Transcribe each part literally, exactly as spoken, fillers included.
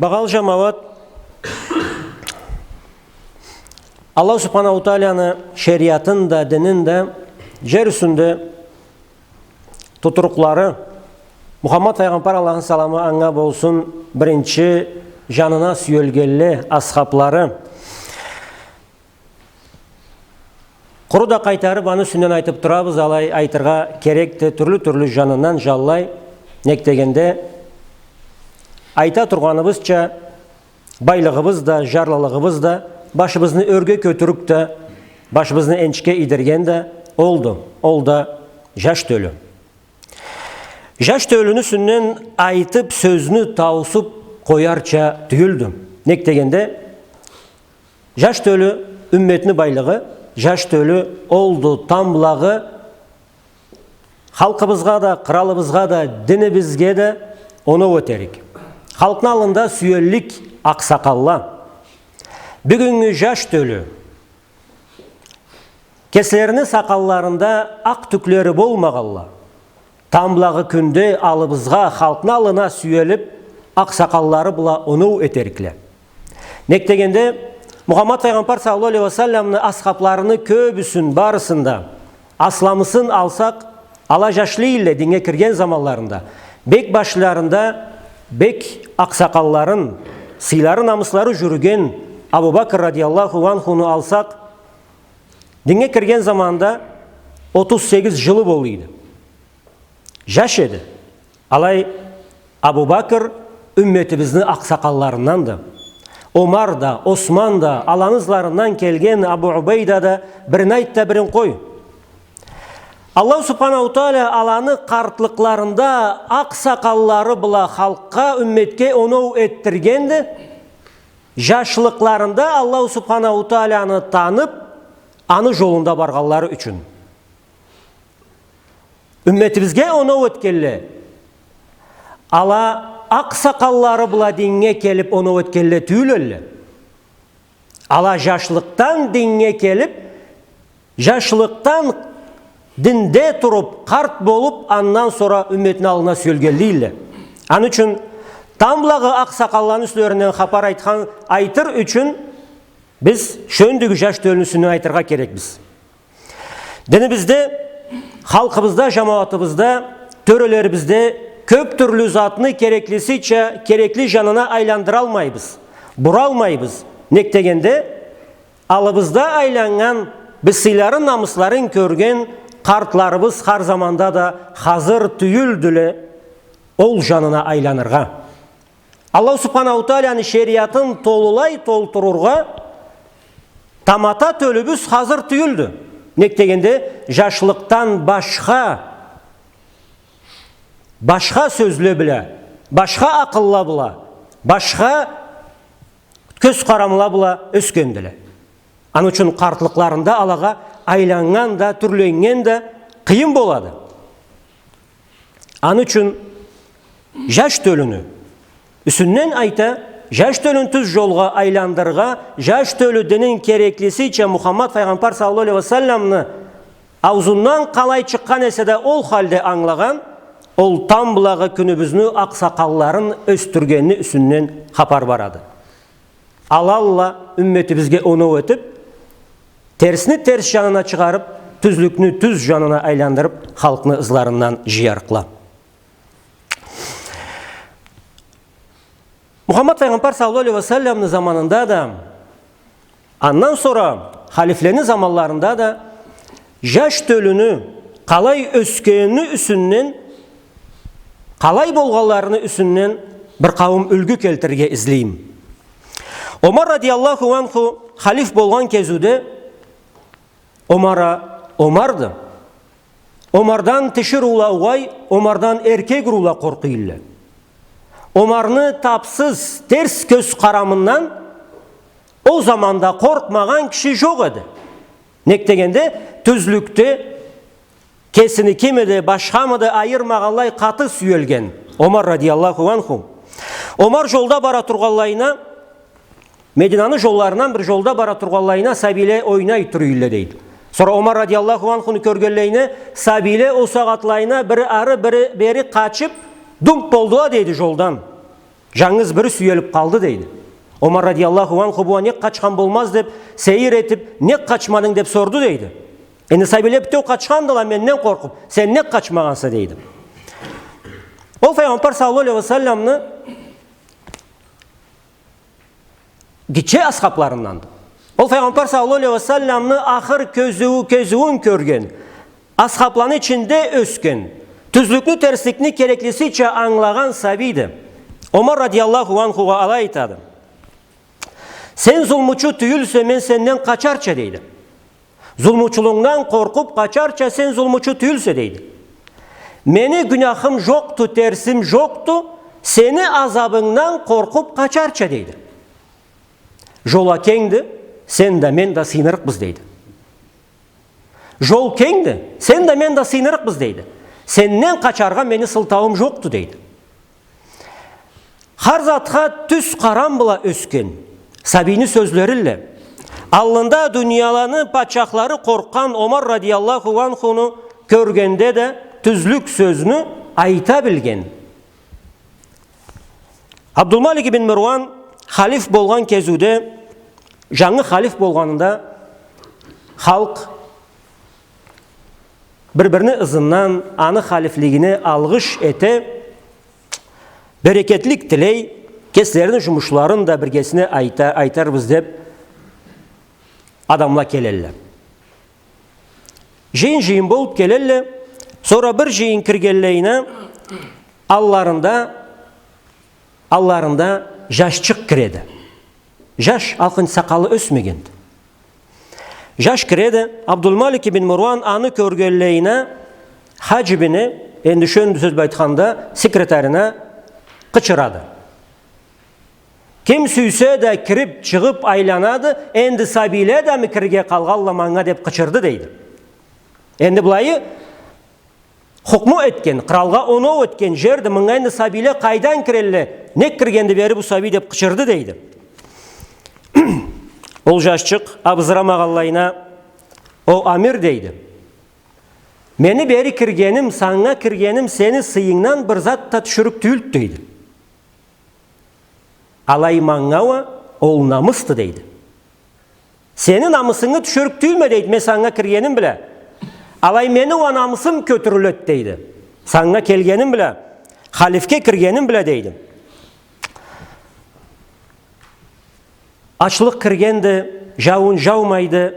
Багъалы жамауат, Аллаху Субханаху Тааланы шериатын да, динин да жер юсюнде тутурукълары, Мухаммад файгъамбар, Аллахны саламы анга болсун, биринчи жанына сюелгенле, асхаблары. Къуру да къайтарыб аны юсюнден айтыб турабыз, алай айтыргъа керекди, тюрлю-тюрлю жанындан жанлай. Нек дегенде, айта тургъаныбызча, байлыгъыбыз да, жарлылыгъыбыз да, башыбызны ёрге кётюрюк да, башыбызны энишге ийдирген да олду, ол да жаш тёлю. Жаш тёлюню юсюнден айтыб, сёзню тауусуб къоярча тюйюлдю. Нек дегенде, жаш тёлю умметни байлыгъы, жаш тёлю олду тамблагъы халкъыбызгъа да, къралыбызгъа да, динибизге да оноу этерик, халкъны аллында сюеллик акъсакъалла. Бюгюннгю жаш тёлю кеслерини сакъалларында акъ тюклери болмагъанла, тамблагъы кюнде аллыбызгъа, халкъны аллына сюелиб, акъсакъаллары бла оноу этерикле. Нек дегенде, Мухаммад файгъамбар саллаллаху алейхи ва салламны асхабларыны кёбюсюн, барысын да, асламысын алсакъ, ала жашлы эдиле динге кирген заманларында. Бек башларында бек акъсакъалларын, сыйлары, намыслары жюрюген Абу Бакр радияллаху анхуну алсакъ, динге кирген заманда отуз сегиз жылы бола эди. Жаш эди. Алай Абу Бакр умметибизни акъсакъалларынданды. Омар да, Осман да, аланы ызларындан келген Абу Убайда да, бирин айт да, бирин къой. Аллаху Субханаху Тааля аланы къартлыкъларында акъсакъаллары бла халкъгъа, умметге оноу этдиргенди. Жашлыкъларында Аллаху Субханаху Тааляны таныб, аны жолунда баргъанлары ючюн. Умметибизге оноу этгенле, ала акъсакъаллары бла динге келиб оноу этгенле тюйюл эдиле. Ала жашлыкъдан динге келиб, жашлыкъдан динде туруб, къарт болуб, андан сора умметни аллына сюелгенле эдиле. Аны ючюн тамблагъы акъсакъалланы юслеринден хапар айтхан, айтыр ючюн биз шёндюгю жаш тёлюню юсюнден айтыргъа керекбиз. Динибизде, халкъыбызда, жамауатыбызда, тёрелерибизде кёб тюрлю затны кереклисича керекли жанына айландыралмайбыз, буралмайбыз. Нек дегенде, аллыбызда айланнган, биз сыйларын, намысларын кёрген къартларыбыз хар заманда да хазыр тюйюлдюле ол жанына айланыргъа. Аллаху Субханаху Тааляны шериатын толулай толтурургъа тамата тёлюбюз хазыр тюйюлдю. Нек дегенде, жашлыкъдан башха, башха сёзле бла, башха акъылла бла, башха кёз къарамла бла ёсгендиле. Аны ючюн къартлыкъларында алагъа айланнган да, тюрленнген да къыйын болады. Аны ючюн жаш тёлюню юсюнден айта, жаш тёлюн тюз жолгъа айландырыргъа, жаш тёлю динин кереклисича Мухаммад файгъамбар саллаллаху алейхи ва салламны аузундан къалай чыкъгъан эсе да, ол халде англагъан, ол тамблагъы кюнюбюзню акъсакъалларын ёсдюргенини юсюнден хапар барады. Алалла умметибизге оноу этиб, терсни терс жанына чыгъарыб, тюзлюкню тюз жанына айландырыб, халкъны ызларындан жыярыкъла. Мухаммад файгъамбар саллаллаху алейхи ва салламны заманында да, андан сора халифлени заманларында да жаш тёлюню къалай ёсгенини юсюнден, къалай болгъанларыны юсюнден бир къауум юлгю келтирирге излейме. Омар радияллаху анху халиф болгъан кезиуде, Омар а Омарды. Омардан тиширыула угъай, Омардан эркек ырыула къоркъуйла. Омарны тапсыз, терс кёз къарамындан ол заманда къоркъмагъан киши жокъ эди. Нек дегенде, тюзлюкде кесини кимиди, башхамыды айырмагъанлай къаты сюелген Омар радияллаху анху. Омар жолда бара тургъанлайына, Мединаны жолларындан бир жолда бара тургъанлайына сабийле ойнай тура эдиле, дейди. Сора Омар радияллаху анхуну кёргенлейине, сабийле ол сагъатлайына бири ары, бири бери къачыб, думб болдула, дейди, жолдан. Жангыз бири сюелип къалды, дейди. Омар радияллаху анху, бугъа нек къачхан болмаз деп, сейир этип, нек къачмадынг деп сорду, дейди. Энди сабийле битеу къачхандыла менден къоркъуп, сен нек къачмагъанса, дейди. Ол Файгъамбар саллаллаху алейхи ва салламны гитче асхабларынданды. Ол Файгъамбар саллаллаху алейхи ва салламны ахыр кёзюу-, кёзюуюн кёрген, асхабланы ичинде ёсген, тюзлюкню, терсликни кереклисича ангылагъан сабийди. Омар радияллаху анхугъа алай айтады: «Сен зулмучу тюйюлсе, мен сенден къачарча», — дейди. «Зулмучулугъунгдан къоркъуп къачарча, сен зулмучу тюйюлсе», — дейди. «Мени гюнахым жокъду, терсим жокъду, сени азабынгдан къоркъуп къачарча», — дейди. «Жол а кенгди, сен да, мен да сыйынырыкъбыз», — дейди. «Жол кенгди, сен да, мен да сыйынырыкъбыз», — дейди. «Сенден къачаргъа мени сылтауум жокъду», — дейди. Хар затха тюз къарам бла ёсген, сабийни сёзлеринле, аллында дунияланы патчахлары къоркъгъан Омар радияллаху анхуну кёргенде да тюзлюк сёзню айта билген. Абдулмалик ибн Мирван халиф болгъан кезиуде, жангы халиф болгъанында, халкъ бир-бирини ызындан аны халифлигине алгъыш эте, берекетлик тилей, кеслерини жумушларын да биргесине айта-, айтарбыз деп адамла келелле. Жыйын-жыйын болуп келелле, сора бир жыйын киргенлейине, алларында, алларында жашчыкъ киреди. Жаш, алкъын, сакъалы ёсмегенди. Жаш киреди, Абдулмалик ибн Мирван аны кёргенлейине, хаджибине, энди шёндю сёз бла айтханда, секретарына къычырады. «Ким сюйсе да кирип, чыгъып айланады, энди сабийле да мы кирирге къалгъанла манга?» — деп къычырды, дейди. Энди былайы хукму этген, къралгъа оноу этген жерди, мынга энди сабийле къайдан кирелле, нек киргенди бери бу сабий деп къычырды, дейди. Ол жашчыкъ абызырамагъанлайына: «О амир, — дейди, — мени бери киргеним, санга киргеним сени сыйынгдан бир зат да тюшюрюк тюйюлдю», — дейди. «Алай манга уа ол намысды», — дейди. «Сени намысынгы тюшюрюк тюйюлме, — дейди, — мен санга киргеним бла. Алай мени уа намысым кётюрюледи, — дейди, — санга келгеним бла, халифге киргеним бла», — дейди. «Ачлыкъ киргенди, жауун жаумайды,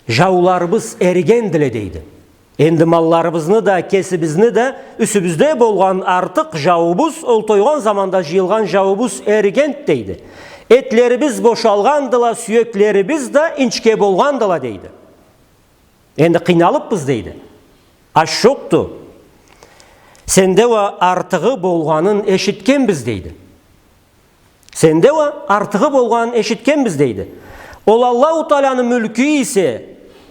жауларыбыз эригендиле», — дейди. «Энди малларыбызны да, кесибизни да, юсюбюзде болгъан артыкъ жауубуз, ол тойгъан заманда жыйылгъан жауубуз эригенди, — дейди. — Этлерибиз бошалгъандыла, сюеклерибиз да инчке болгъандыла», — дейди. «Энди къыйналыпбыз, — дейди. — Аш жокъду. Сенде уа артыгъы болгъанын эшитгенбиз, — дейди. — Сенде уа артыгъы болгъанын эшитгенбиз, — дейди. — Ол Аллаху Тааланы мюлкю эсе,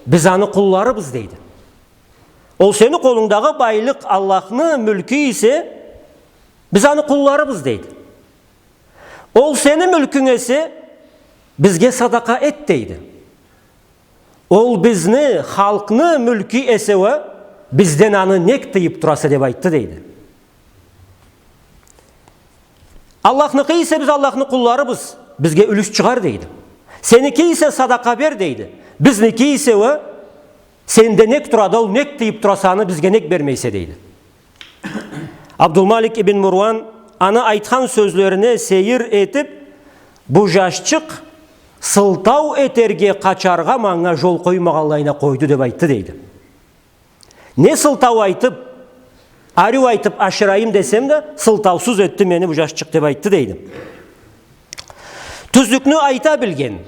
биз аны къулларыбыз, — дейди. — Ол сени къолунгдагъы байлыкъ Аллахны мюлкю эсе, биз аны къулларыбыз, — дейди. — Ол сени мюлкюнг эсе, бизге садакъа эт, — дейди. — Ол бизни, халкъны мюлкю эсе уа, бизден аны нек тыйып тураса?» — деп айтды, дейди. «Аллахныкъы эсе, биз Аллахны къулларыбыз, бизге юлюш чыгъар, — дейди. — Сеники эсе, садакъа бер, — дейди. — Бизники эсе уа, сенде нек турады, ол нек тыйып тураса, аны бизге нек бермейсе?» — дейди. Абдулмалик ибн Мурван аны айтхан сёзлерине сейир этип: «Бу жашчыкъ сылтау этерге, къачаргъа манга жол къоймагъанлайына къойду», — деп айтды, дейди. «Не сылтау айтып, ариу айтып ашырайым десем да, сылтаусуз этди мени бу жашчыкъ», — деп айтды, дейди. Тюзлюкню айта билген.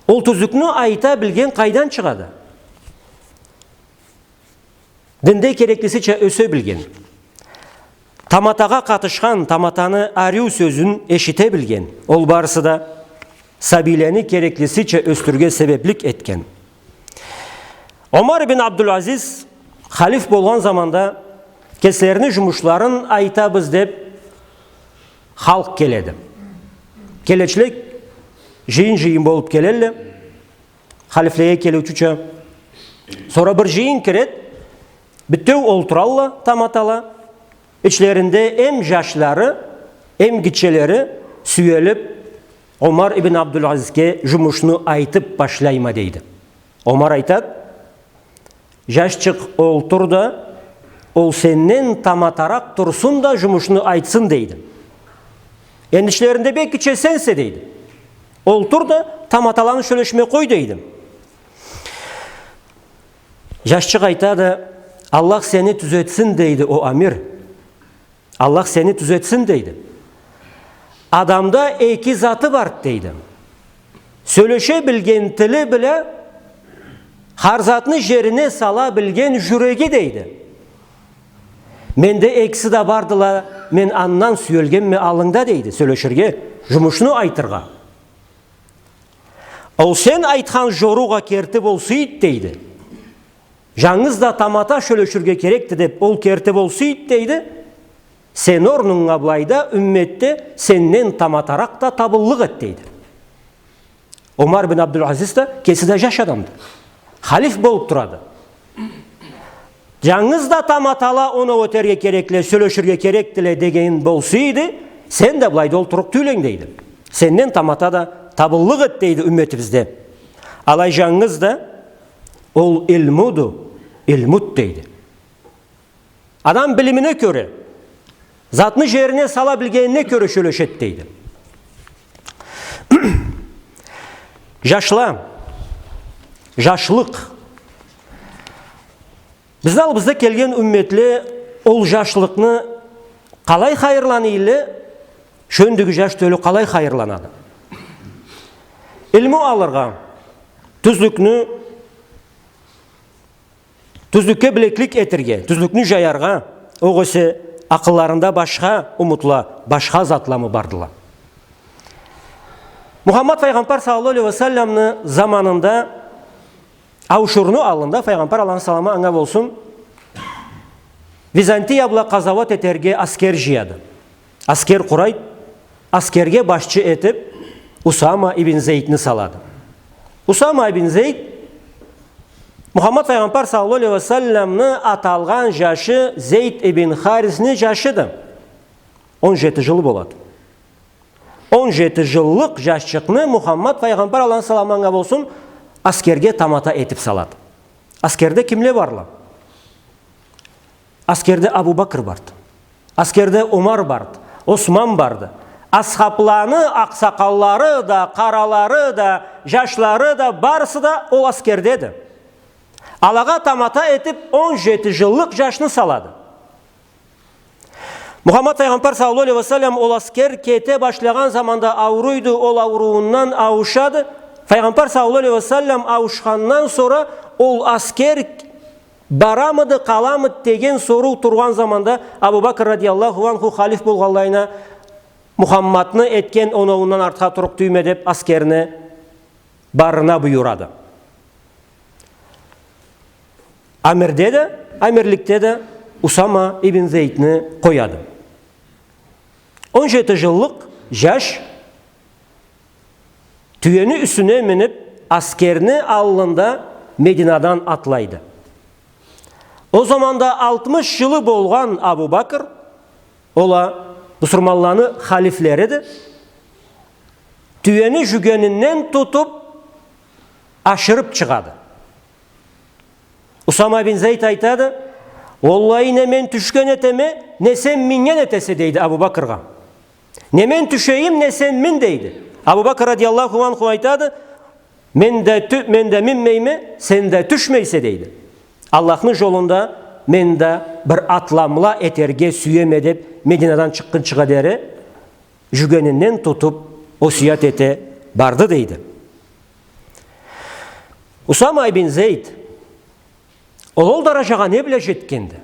Ол тюзлюкню айта билген къайдан чыгъады? Динде кереклисича ёсе билген. Таматагъа къатышхан, таматаны ариу сёзюн эшите билген. Ол барысы да сабийлени кереклисича ёсдюрюрге себеплик этген. Омар ибн Абдулазиз халиф болгъан заманда кеслерини жумушларын айтабыз деп халкъ келеди. Келечиле жыйын-жыйын болуп келелле. Халифлеге келиучюча. Сора бир жыйын киред, битеу олтуралла таматала. Ичлеринде эм жашлары, эм гитчелери сюелип, Омар ибн Абдулазизге жумушну айтып башлайма, дейди. Омар айтат: «Жашчыкъ, олтур да, ол сенден таматаракъ турсун да, жумушну айтсын», — дейди. Энди ичлеринде бек гитче сенсе, дейди. «Олтур да, таматаланы сёлешме къой», — дейди. Жашчыкъ айтады: «Аллах сени тюзетсин, — дейди, — о амир. Аллах сени тюзетсин, — дейди. — Адамда эки заты барды, — дейди. — Сёлеше билген тили бла, хар затны жерине сала билген жюреги, — дейди. — Менде экиси да бардыла, мен андан сюелгенме аллынгда, — дейди, — сёлеширге, жумушну айтыргъа. Ол сен айтхан жоругъа керти болсуйду, — дейди. — Жангыз да тамата сёлеширге керекди деп, ол керти болсуйду, — дейди. — Сен орнунга былайда, умметде сенден таматаракъ да табыллыкъ эди», — дейди. Омар бин Абдулазиз да, кеси да жаш адамды. Халиф болуп турады. «Жангыз да таматала оноу этерге керекле, сёлеширге керекдиле деген болсуйду, сен да былайда олтурукъ тюйюл эдинг, — дейди. — Сенден тамата да табыллыкъ эди, — дейди, — умметибизде. Алай жангыз да ол илмуду, илмуду», — дейди. Адам билимине кёре, затны жерине сала билгенине кёре сёлешеди, дейди. Жашла, жашлыкъ. Бизни аллыбызда келген умметле ол жашлыкъны къалай хайырланыйла, шёндюгю жаш тёлю къалай хайырланады. Илму алыргъа, тюзлюкню Тюзлюкге билеклик этерге, тюзлюкню жаяргъа, огъесе акъылларында башха умутла, башха затламы бардыла? Мухаммад файгъамбар саллаллаху алейхи ва салламны заманында, ауушурну аллында, файгъамбар, Аллахны саламы анга болсун, Византия бла къазауат этерге аскер жыяды. Аскер къурайды, аскерге башчы этип Усама ибн Зейдни салады. Усама ибн Зейд Мухаммад файгъамбар саллаллаху алейхи ва салламны аталгъан жашы Зейд ибн Харисни жашыды. Он жети жылы болады. Он жети жыллыкъ жашчыкъны Мухаммад файгъамбар, Аллахны саламы анга болсун, аскерге тамата этип салады. Аскерде кимле барла? Аскерде Абу Бакр барды. Аскерде Умар барды. Осман барды. Асхабланы акъсакъаллары да, къаралары да, жашлары да, барысы да ол аскердеди. Алагъа тамата этип он жети жыллыкъ жашны салады. Мухаммад файгъамбар саллаллаху алейхи ва саллам ол аскер кете башлагъан заманда ауруйду, ол ауруундан ауушады. Файгъамбар саллаллаху алейхи ва саллам ауушхандан сора ол аскер барамыды, къаламыды деген соруу тургъан заманда Абу Бакр радияллаху анху халиф болгъанлайына, Мухаммадны этген оноуундан артха туруп тюйме деп, аскерни барына буюрады. Амирде да, амирликде да Усама ибн Зейдни къояды. Он жети жыллыкъ жаш тюени юсюне минип, аскерни аллында Мединадан атлайды. Ол заманда алтмыш жылы болгъан Абу Бакр, ол а бусурманланы халифлериди, тюени жюгенинден тутуп, ашырып чыгъады. Усама бин Зейд айтады: «Уаллахи, не мен тюшген этеме, не сен миннген этесе», — дейди Абу Бакргъа. «Не мен тюшейим, не сен мин», — дейди. Абу Бакр радияллаху анху айтады: «Мен да тю-, мен да минмейме, сен да тюшмейсе», — дейди. «Аллахны жолунда мен да бир атламла этерге сюеме», — деп, Мединадан чыкъгъынчыгъа дери жюгенинден тутуп, осуят эте барды, дейди. Усама ибн Зейд ол, ол даражагъа не бла жетгенди?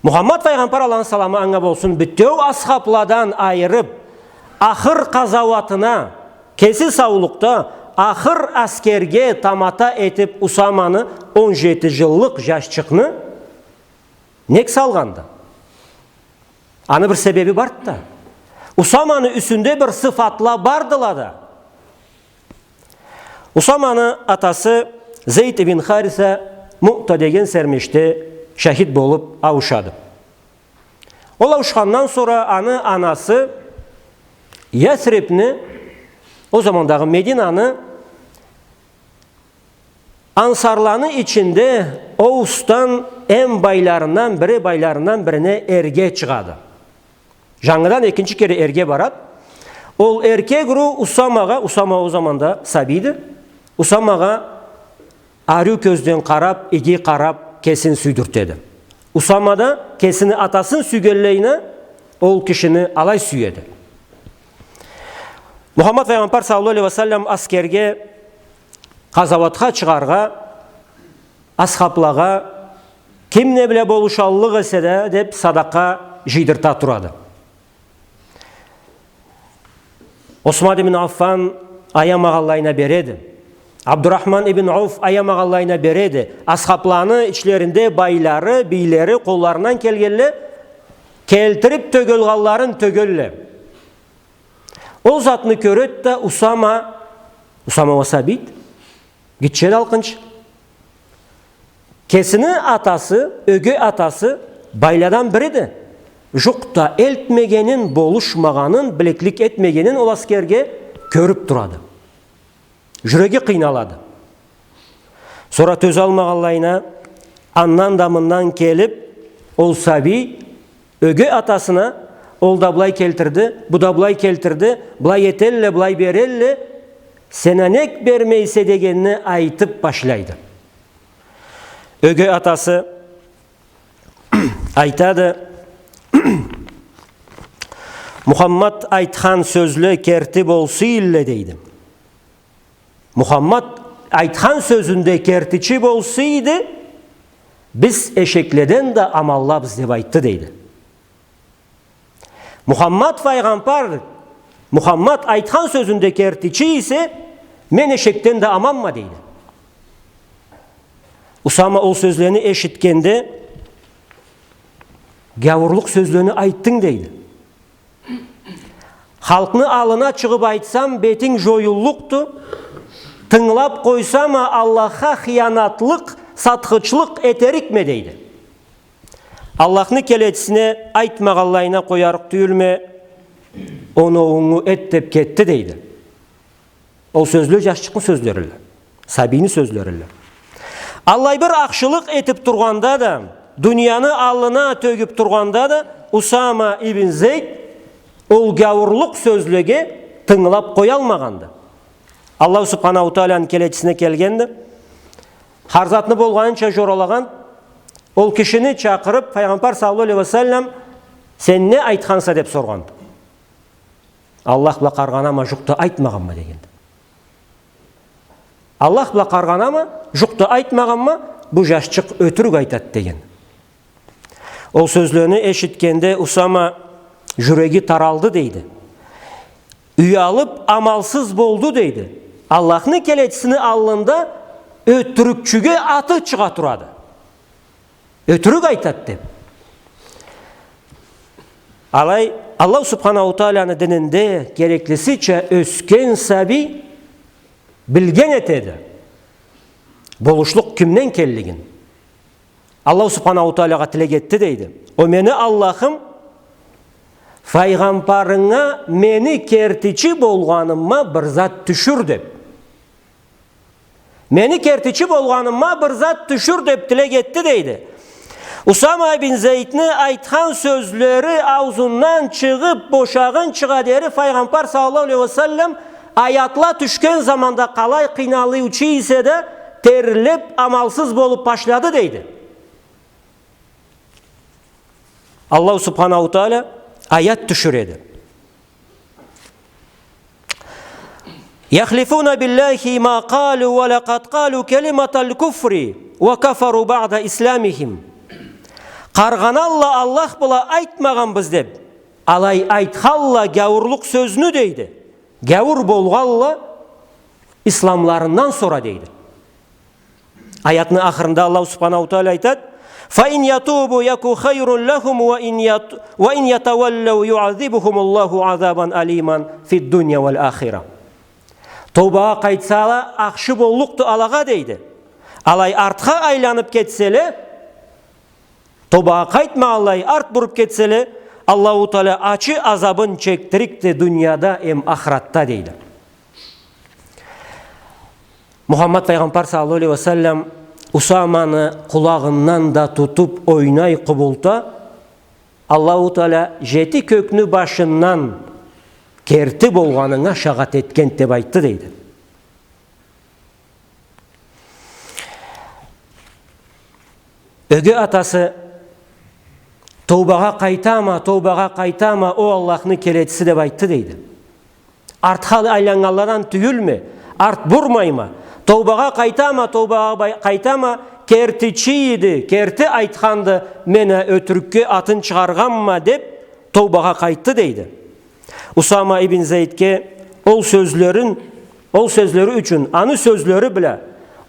Мухаммад файгъамбар, Аллахны саламы анга болсун, бютеу асхабладан айырып, ахыр къазауатына, кеси саулукъда, ахыр аскерге тамата этип Усаманы, он жети жыллыкъ жашчыкъны, нек салгъанды? Аны бир себеби барды да. Усаманы юсюнде бир сыфатла бардыла да. Усаманы атасы Зейд ибн Хариса Муъта деген сермешде шахид болуп ауушады. Ол ауушхандан сора аны анасы Ясрибни, ол замандагъы Мединаны, ансарланы ичинде Оусдан эм байларындан бири, байларындан бирине эрге чыгъады. Жангыдан экинчи кере эрге барады. Ол эркек уруу Усамагъа, Усама ол заманда сабийди, Усамагъа ариу кёзден къарап, иги къарап, кесин сюйдюртеди. Усама да кесини атасын сюйгенлейине, ол кишини алай сюеди. Мухаммад файгъамбар саллаллаху алейхи ва саллам аскерге, къазауатха чыгъаргъа, асхаблагъа, ким не бла болушаллыкъ эсе да деп, садакъа жыйдырта турады. Осман ибн Аффан аямагъанлайына береди. Абдурахман ибн Ауф аямагъанлайына береди. Асхабланы ичлеринде байлары, бийлери къолларындан келгенле, келтирип тёгелгенлерин тёгелле. Ол затны кёреди да Усама, Усама уа сабийди, гитчеди алкъынчы. Кесини атасы, ёге атасы байладан бириди. Жукъ да элтмегенин, болушмагъанын, биликлик этмегенин ол аскерге кёрюп турады. Жюреги къыйналады. Сора тёзалмагъанлайына, андан да мындан келип, ол сабий ёге атасына, ол да былай келтирди, бу да былай келтирди, былай этелле, былай берелле, сен а нек бермейсе дегенни айтып башлайды. Ёге атасы айтады: «Мухаммад айтхан сёзле керти болса эди, — дейди. — Мухаммад айтхан сёзюнде кертичи болса эди, биз эшекледен да аманлабыз», — деп айтды, дейди. Мухаммад файгъамбар, Мухаммад айтхан сёзюнде кертичи эсе, мен эшекден да аманма, дейди. Усама ол сёзлени эшитгенде: «Гяуурлукъ сёзлени айтдынг, — дейди. — Халкъны аллына чыгъып айтсам, бетинг жоюллукъду, тынгылап къойсам а, Аллахха хыянатлыкъ, сатхычлыкъ этерикме, — дейди. — Аллахны келечисине айтмагъанлайына къоярыкъ тюйюлме, оноуунгу эт», — деп кетди, дейди. Ол сёзле жашчыкъны сёзлериле, сабийни сёзлериле. Аллай бир ахшылыкъ этип тургъанда да, дунияны аллына тёгюп тургъанда да, Усама ибн Зейд ол гяуурлукъ сёзлеге тынгылап къоялмагъанды. Аллаху Субханаху Тааланы келечисине келгенди. Хар затны болгъанынча жоралагъан. Ол кишини чакъырып, файгъамбар саллаллаху алейхи ва саллам: «Сен не айтханса?» — деп соргъанды. «Аллах бла къаргъанама, жукъ да айтмагъанма», — дегенди. «Аллах бла къаргъанама, жукъ да айтмагъанма, бу жашчыкъ ётюрюк айтады», — деген. Ол сёзлени эшитгенде Усама жюреги таралды, дейди. Уялып, амалсыз болду, дейди. Аллахны келечисини аллында ётюрюкчюге аты чыгъа турады. Ётюрюк айтады деп. Алай, Аллаху Субханаху Тааланы дининде кереклисича ёсген сабий билген этеди болушлукъ кимден келлигин. Аллаху Субханаху Таалагъа тилек этди, дейди: «О мени Аллахым, файгъамбарынга мени кертичи болгъаныма бир зат тюшюр», — деп. «Мени кертичи болгъаныма бир зат тюшюр», — деп тилек этди, дейди. Усама бин Зейдни айтхан сёзлери аузундан чыгъып бошагъынчыгъа дери файгъамбар саллаллаху алейхи ва саллам аятла тюшген заманда къалай къыйналыучу эсе да, терлеп, амалсыз болуп башлады, дейди. Аллаху Субханаху Таала аят тюшюреди. «يحلفون بالله ما قالوا ولقد قالوا كلمة الكفر وكفروا بعد إسلامهم». Къаргъаналла, Аллах бла айтмагъанбыз деп, алай айтхалла гяуурлукъ сёзню, дейди. Гяуур болгъалла исламларындан сора, дейди. Аятны ахырында Аллаху Субханаху Таала айтады: «فإن يتوبوا يك خيرا لهم وإن يت-، وإن يتولوا يعذبهم الله عذابا أليما في الدنيا والآخرة». Тобагъа къайтсала, ахшы боллукъду алагъа, дейди. Алай артха айланып кетселе, тобагъа къайтмагъанлай арт буруп кетселе, Аллаху Тааля ачы азабын чекдирикди дунияда эм ахыратда, дейди. Мухаммад файгъамбар саллаллаху алейхи ва саллам Усаманы къулагъындан да тутуп ойнай къубулта, Аллаху Тааля жети кёкню башындан керти болгъанынга шагъат этген деп айтды, дейди. Ёге атасы: «Тоубагъа къайтама, тоубагъа къайтама, о Аллахны келечиси», — деп айтды, дейди. «Артха айланнганладан тюйюлме, арт бурмайма. Тоубагъа къайтама, тоубагъа бай-, къайтама, кертичи эди, керти айтханды, мен а ётюрюкге атын чыгъаргъанма», — деп, тоубагъа къайтды, дейди. Усама ибн Зейдге ол сёзлерин, ол сёзлери ючюн, аны сёзлери бла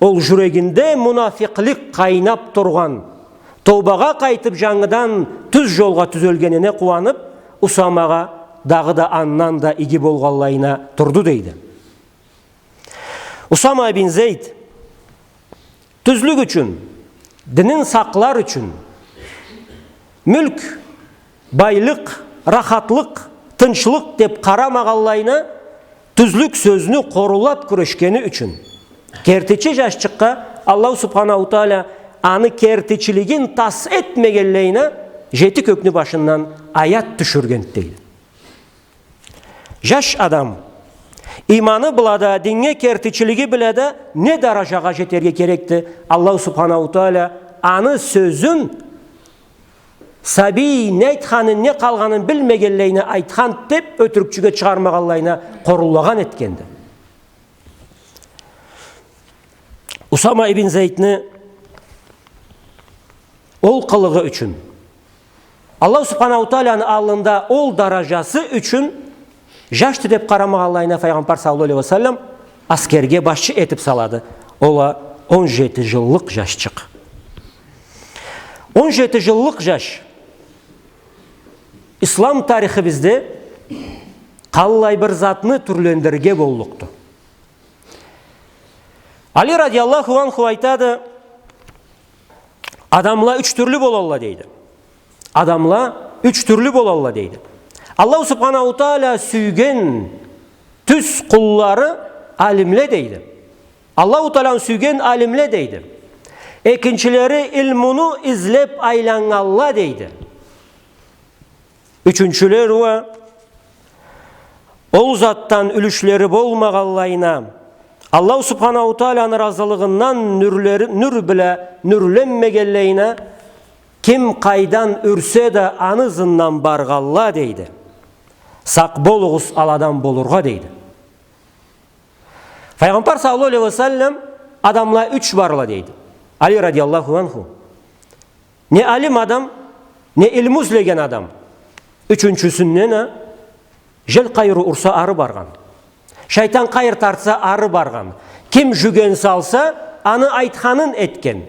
ол жюрегинде мунафикълик къайнап тургъан, тоубагъа къайтып, жангыдан тюз жолгъа тюзелгенине къууанып, Усамагъа дагъыда андан да иги болгъанлайына турду, дейди. Усама ибн Зейд тюзлюк ючюн, динин сакълар ючюн, мюлк, байлыкъ, рахатлыкъ, тынчлыкъ деп къарамагъанлайына, тюзлюк сёзню къоруулап кюрешгени ючюн, кертичи жашчыкъгъа Аллаху Субханаху Тааля аны кертичилигин тас этмегенлейине жети кёкню башындан аят тюшюрген, дейди. Жаш адам иманы бла да, динге кертичилиги бла да не даражагъа жетерге керекди? Аллаху Субханаху Тааля аны сёзюн сабий не айтханын, не къалгъанын билмегенлейине айтхан деп, ётюрюкчюге чыгъармагъанлайына къоруулагъан этгенди. Усама ибн Зейдни ол къылыгъы ючюн, Аллаху Субханаху Тааляны аллында ол даражасы ючюн жашды деп къарамагъанлайына, файгъамбар саллаллаху алейхи ва саллам аскерге башчы этип салады. Ол а он жети жыллыкъ жашчыкъ. Он жети жыллыкъ жаш ислам тарихибизде къаллай бир затны тюрлендирирге боллукъду. Али радияллаху анху айтады: «Адамла юч тюрлю болалла», — дейди. «Адамла юч тюрлю болалла», — дейди. Аллаху Субханаху Тааля сюйген тюз къуллары алимле, дейди. Аллаху Тааляны сюйген алимле, дейди. Экинчилери илмуну излеп айланнганла, дейди. Ючюнчюлери уа ол затдан юлюшлери болмагъанлайына, Аллаху Субханаху Тааляны ыразылыгъындан нюрлери, нюр бла нюрленмегенлейине, ким къайдан юрсе да, аны ызындан баргъанла, дейди. Сакъ болугъуз аладан болургъа, дейди. Файгъамбар саллаллаху алейхи ва саллам: «Адамла юч барла», — дейди Али радияллаху анху. Не алим адам, не илму излеген адам. Ючюнчюсюнден а, жел къайры урса, ары баргъан. Шайтан къайры тартса, ары баргъан. Ким жюген салса, аны айтханын этген.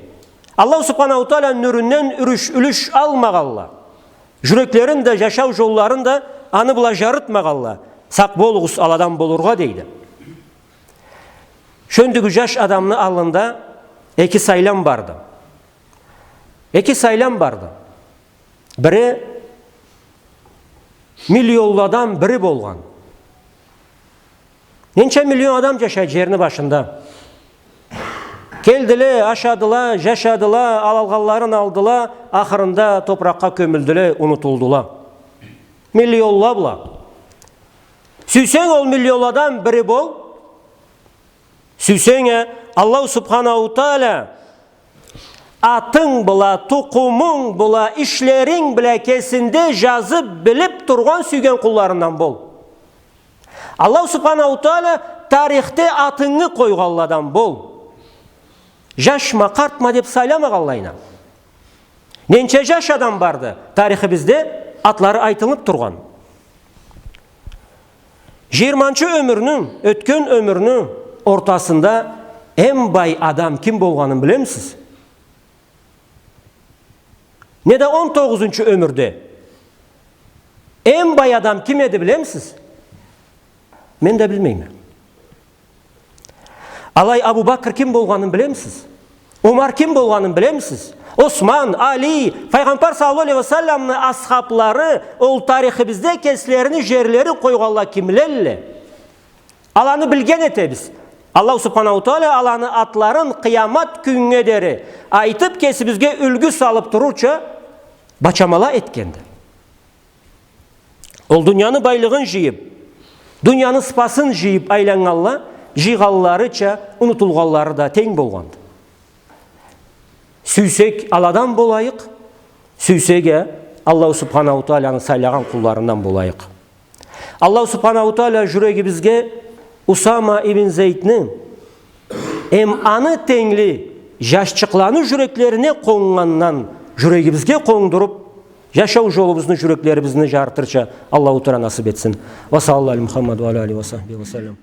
Аллаху Субханаху Тааля нюрюнден юлюш, юлюш алмагъанла. Жюреклерин да, жашау жолларын да аны бла жарытмагъанла. Сакъ болугъуз аладан болургъа, дейди. Шёндюгю жаш адамны аллында эки сайлам барды. Эки сайлам барды. Бири миллионладан бири болгъан. Ненча миллион адам жашайды жерни башында. Келдиле, ашадыла, жашадыла, алалгъанларын алдыла, ахырында топуракъгъа кёмюлдюле, унутулдула. Миллионла бла. Сюйсенг, ол миллионладан бири бол. Сюйсенг а, Аллаху Субханаху Тааля атынг бла, тукъумунг бла, ишлеринг бла кесинде жазып, билип тургъан сюйген къулларындан бол. Аллаху Субханаху Тааля тарихде атынгы къойгъанладан бол. Жашма, къартма деп сайламагъанлайына. Ненча жаш адам барды, тарихибизде атлары айтылып тургъан. Жыйырманчы ёмюрню, ётген ёмюрню ортасында эм бай адам ким болгъанын билемисиз? Неда он тогъузунчу ёмюрде эм бай адам ким эди, билемисиз? Мен да билмейме. Алай Абу Бакр ким болгъанын билемисиз? Омар ким болгъанын билемисиз? Осман, Али, Файгъамбар саллаллаху алейхи ва салламны асхаблары, ол тарихибизде кеслерини жерлерин къойгъанла кимлелле? Аланы билген этебиз. Аллаху субханаху тааля аланы атларын къыямат кюннге дери айтып, кесибизге юлгю салып турурча бачамала этгенди. Ол дунияны байлыгъын жыйып, дунияны сыпасын жыйып айланнганла, жыйгъанларыча унутулгъанлары да тенг болгъанды. Сюйсек, аладан болайыкъ, сюйсек а, Аллаху субханаху тааляны сайлагъан къулларындан болайыкъ. Аллаху субханаху тааля жюрегибизге Усама ибн Зейдни эм аны тенгли жашчыкъланы жюреклерине къоннгандан жюрегибизге къондуруп, жашау жолубузну, жюреклерибизни жарытырча Аллаху тааля насып этсин. Ва саллаллаху аля Мухаммад ва аля алихи ва сахбихи ва саллам.